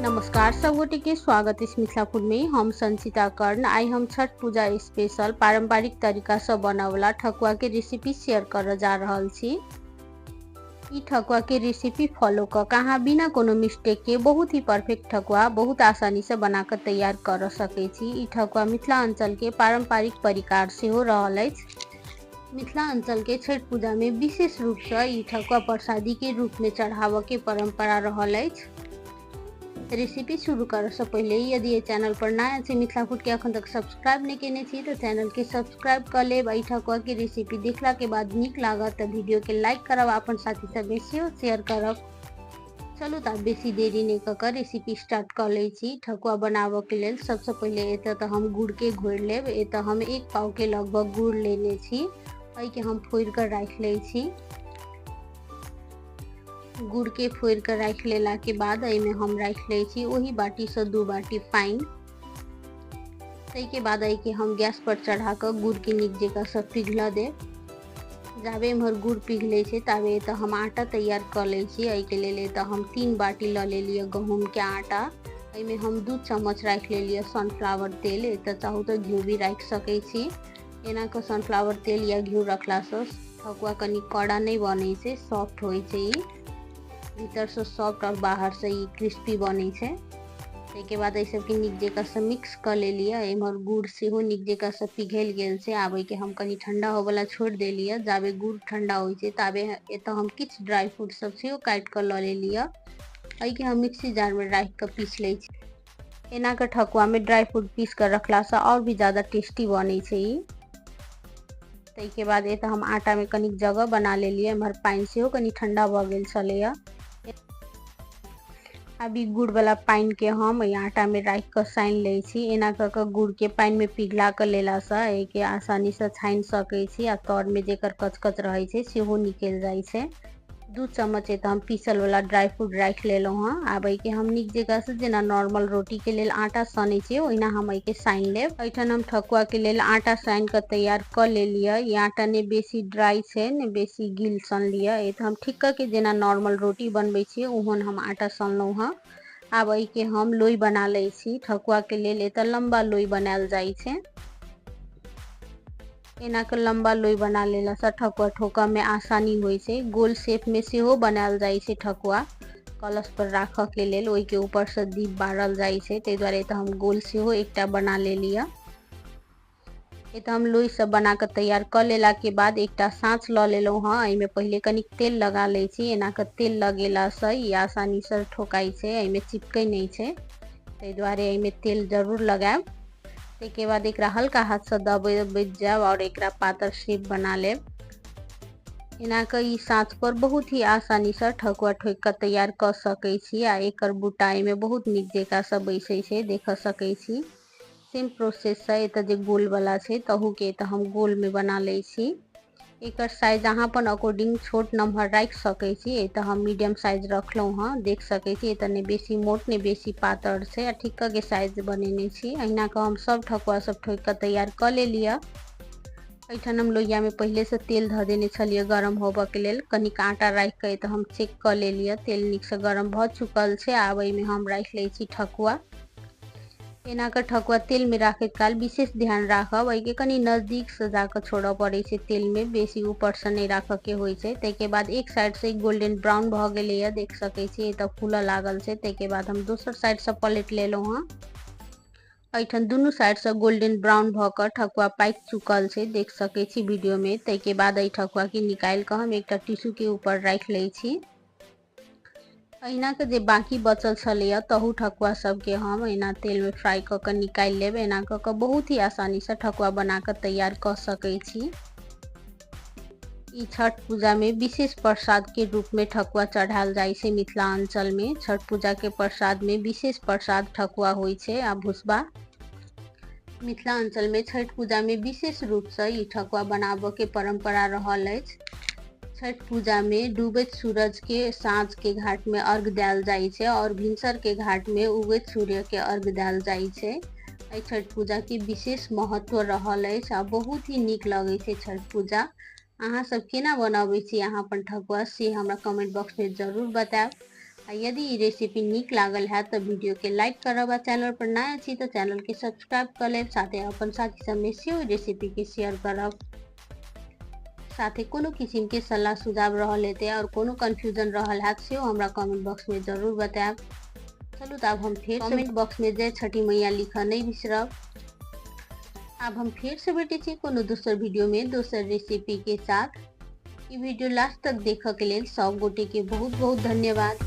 नमस्कार सब गोटे के स्वागत अछि मिथिला फूड में। हम संचिता कर्ण। आइ हम छठ पूजा स्पेशल पारंपरिक तरीका से बनवला ठकुआ के रेसिपी शेयर कर जा रहल छी। ई ठकुआ के रेसिपी फॉलो क के अहाँ बिना कोनो मिस्टेक के बहुत ही परफेक्ट ठकुआ बहुत आसानी से बना के तैयार कर सकै छी। ई ठकुआ मिथिला अंचल के पारंपरिक परिकार सेहो रहल अछि। मिथिला अंचल के छठ पूजा में विशेष रूप से ई ठकुआ प्रसादी के रूप में चढ़ावऽ के परंपरा रहल अछि। रेसिपी शुरू करऽ से पहिले यदि ये चैनल पर नया छी, मिथिला फूड के अखन तक सब्सक्राइब नहीं केने छी तो चैनल के सब्सक्राइब कर लेब। एहि ठकुआ के रेसिपी देखला के बाद नीक लागत तो वीडियो के लाइक करब, अपन साथी सब में सेहो शेयर करब। चलू तऽ आब बेसी देरी नहि कऽ कऽ रेसिपी स्टार्ट कऽ लै छी। ठकुआ बनाबऽ के लेल सबसँ पहिले एतऽ तऽ हम गुड़ के घोरि लेब। एतऽ हम 1 पाव के लगभग गुड़ लेने छी, एहिके हम फोड़ि कऽ राखि लै छी। गुड़ के फोड़ि कऽ राखि लेला के बाद एहिमे हम राखि लै छी ओही बाटीसँ 2 बाटी पानि। ताहिके बाद एहिके हम गैस पर चढ़ा कऽ गुड़ के नीक जकाँ सँ पिघलऽ देब। जाबे एम्हर गुड़ पिघलै छै ताबे एतऽ हम आटा तैयार कऽ लै छी। एहिके लेल एतऽ हम 3 बाटी लऽ लेलियै गहूँमके आटा। एहिमे हम 2 चम्मच राखि लेलियै सनफ्लावर तेल। एतऽ चाहू तऽ घिउ भी राखि सकै छी। एना कऽ सनफ्लावर तेल या घिउ रखलासँ ठकुआ कनि कड़ा नहि बनै छै, सॉफ्ट होइ छै। ई भीतरसँ सॉफ्ट आओर बाहरसँ ई क्रिस्पी बनै छै। ताहिके बाद एहि सबके नीक जकाँसँ मिक्स कऽ लेलियै। एम्हर गुड़ सेहो नीक जकाँसँ पिघलि गेल छै। आब एहिके हम कनि ठंडा होबऽला छोड़ि देलियै। जाबे गुड़ ठंडा होइ छै ताबे एतऽ हम किछु ड्राई फ्रूट सब सेहो काटि कऽ लऽ लेलियै। एहिके हम मिक्सी जारमे राखि कऽ पीस लै छी। एना कऽ ठकुआमे ड्राई फ्रूट पीस कऽ रखलासँ आओर भी ज्यादा टेस्टी बनै छै ई। ताहिके बाद एतऽ हम आटामे कनिक जगह बना लेलियै। एम्हर पानि सेहो कनि ठंडा भऽ गेल छलैया। आब ई गुड़वला पानिके हम एहि आटामे राखि कऽ सानि लै छी। एना कऽ कऽ गुड़के पानिमे पिघला कऽ लेलासँ एहिके आसानीसँ छानि सकै छी आ तरमे जेकर कचकच रहै छै सेहो निकलि जाइ छै। 2 चम्मच एतऽ हम पीसल वाला ड्राई फ्रूट राखि लेलहुँ हँ। आब एहिके हम नीक जकाँसँ जेना नॉर्मल रोटीके लेल आटा सनै छियै ओहिना हम एहिके सानि लेब। एहिठाम हम ठकुआके लेल आटा सानि कऽ तैयार कऽ लेलियै। ई आटा नहि बेसी ड्राई छै ने बेसी गील सनलियै। एतऽ हम ठीक कऽ के जेना नॉर्मल रोटी बनबै छियै ओहन हम आटा सनलहुँ हँ। आब एहिके हम लोई बना लै छी। ठकुआके लेल एतऽ लम्बा लोई बनायल जाइ छै। एना कऽ लम्बा लोई बना लेलासँ ठकुआ ठोकऽमे आसानी होइ छै। गोल शेपमे सेहो बनायल जाइ छै ठकुआ कलश पर राखऽके लेल, ओहिके ऊपरसँ दीप बारल जाइ छै। ताहि दुआरे एतऽ हम गोल सेहो एकटा बना लेलियै। एतऽ हम लोई सब बना कऽ तैयार कऽ लेलाके बाद एकटा साँच लऽ लेलहुँ हँ। एहिमे पहिले कनिक तेल लगा लै छी। एना कऽ तेल लगेलासँ ई आसानीसँ ठोकाइ छै, एहिमे चिपकै नहि छै। ताहि दुआरे एहिमे तेल जरूर लगायब। ताहिके बाद एकरा हल्का हाथसँ दबैत जायब आओर एकरा पातर शेप बना लेब। एना कऽ ई साँच पर बहुत ही आसानीसँ ठकुआ ठोकि कऽ तैयार कऽ सकै छी आ एकर बूटा एहिमे बहुत नीक जकाँसँ बैसै छै, देख सकै छी। सेम प्रोसेससँ एतऽ जे गोलवला छै तहूके एतऽ हम गोलमे बना लै छी। एकर साइज अहाँ अपन अकॉर्डिंग छोट नम्हर राखि सकै छी। एतऽ हम मीडियम साइज रखलहुँ हँ, देख सकै छी। एतऽ नहि बेसी मोट नहि बेसी पातर छै आ ठीक कऽ के साइज बनेने छी। अहिना कऽ हम सब ठकुआ सब ठोकि कऽ तैयार कऽ लेलियै। एहिठाम हम लोहियामे पहिलेसँ तेल धऽ देने छलियै गरम होबऽके लेल। कनिक आटा राखि कऽ एतऽ हम चेक कऽ लेलियै, तेल नीकसँ गरम भऽ चुकल छै। आब एहिमे हम राखि लै छी ठकुआ। एना कऽ ठकुआ तेलमे राखैत काल विशेष ध्यान राखब। एहिके कनि नजदीकसँ जाकऽ छोड़ऽ पड़ै छै तेलमे, बेसी ऊपरसँ नहि राखऽके होइ छै। ताहिके बाद एक साइडसँ गोल्डन ब्राउन भऽ गेलैए, देख सकै छी एतऽ फूलऽ लागल छै। ताहिके बाद हम दोसर साइडसँ पलटि लेलहुँ हँ। एहिठाम दुनू साइडसँ गोल्डन ब्राउन भऽ कऽ ठकुआ पाकि चुकल छै, देख सकै छी वीडियोमे। ताहिके बाद एहि ठकुआके निकालि कऽ हम एकटा टिश्यूके ऊपर राखि लै छी। अहिना के जे बाकी बचल छलैया तहू ठकुआ सबके हम एना तेलमे फ्राई कऽ कऽ निकालि लेब। एना कऽ कऽ बहुत ही आसानीसँ ठकुआ बना कऽ तैयार कऽ सकै छी। ई छठ पूजामे विशेष प्रसादके रूपमे ठकुआ चढ़ायल जाइ छै। मिथिला अंचलमे छठ पूजाके प्रसादमे विशेष प्रसाद ठकुआ होइ छै आ भुसबा। मिथिला अंचलमे छठ पूजामे विशेष रूपसँ ई ठकुआ बनाबऽके परम्परा रहल अछि। छठ पूजामे डूबैत सूरजके साँझके घाटमे अर्घ देल जाइ छै आओर भिनसरके घाटमे उगैत सूर्यके अर्घ देल जाइ छै। एहि छठ पूजाके विशेष महत्व रहल अछि आ बहुत ही नीक लगै छै छठ पूजा। अहाँ सब केना बनबै छी अहाँ अपन ठकुआ से हमरा कमेंट बॉक्समे जरूर बतायब। आ यदि ई रेसिपी नीक लागल हैत तऽ वीडियो के लाइक करब आ चैनल पर नया छी तऽ चैनल के सब्सक्राइब कऽ लेब, साथे अपन साथी सबमे सेहो रेसिपी के शेयर करब। साथे कोनो किसिम के सलाह सुझाव रहल हेतै और कोनो कन्फ्यूजन रहल हैत सेहो हमरा कमेंट बॉक्स में जरूर बतायब। चलू तऽ आब हम फेर कमेंट बॉक्स में जय छठी मैया लिखऽ नहि बिसरब। आब हम फेर से भेटै छी कोनो दोसर वीडियो में दोसर रेसिपी के साथ। ई वीडियो लास्ट तक देखऽ के लेल सब गोटे के बहुत बहुत धन्यवाद।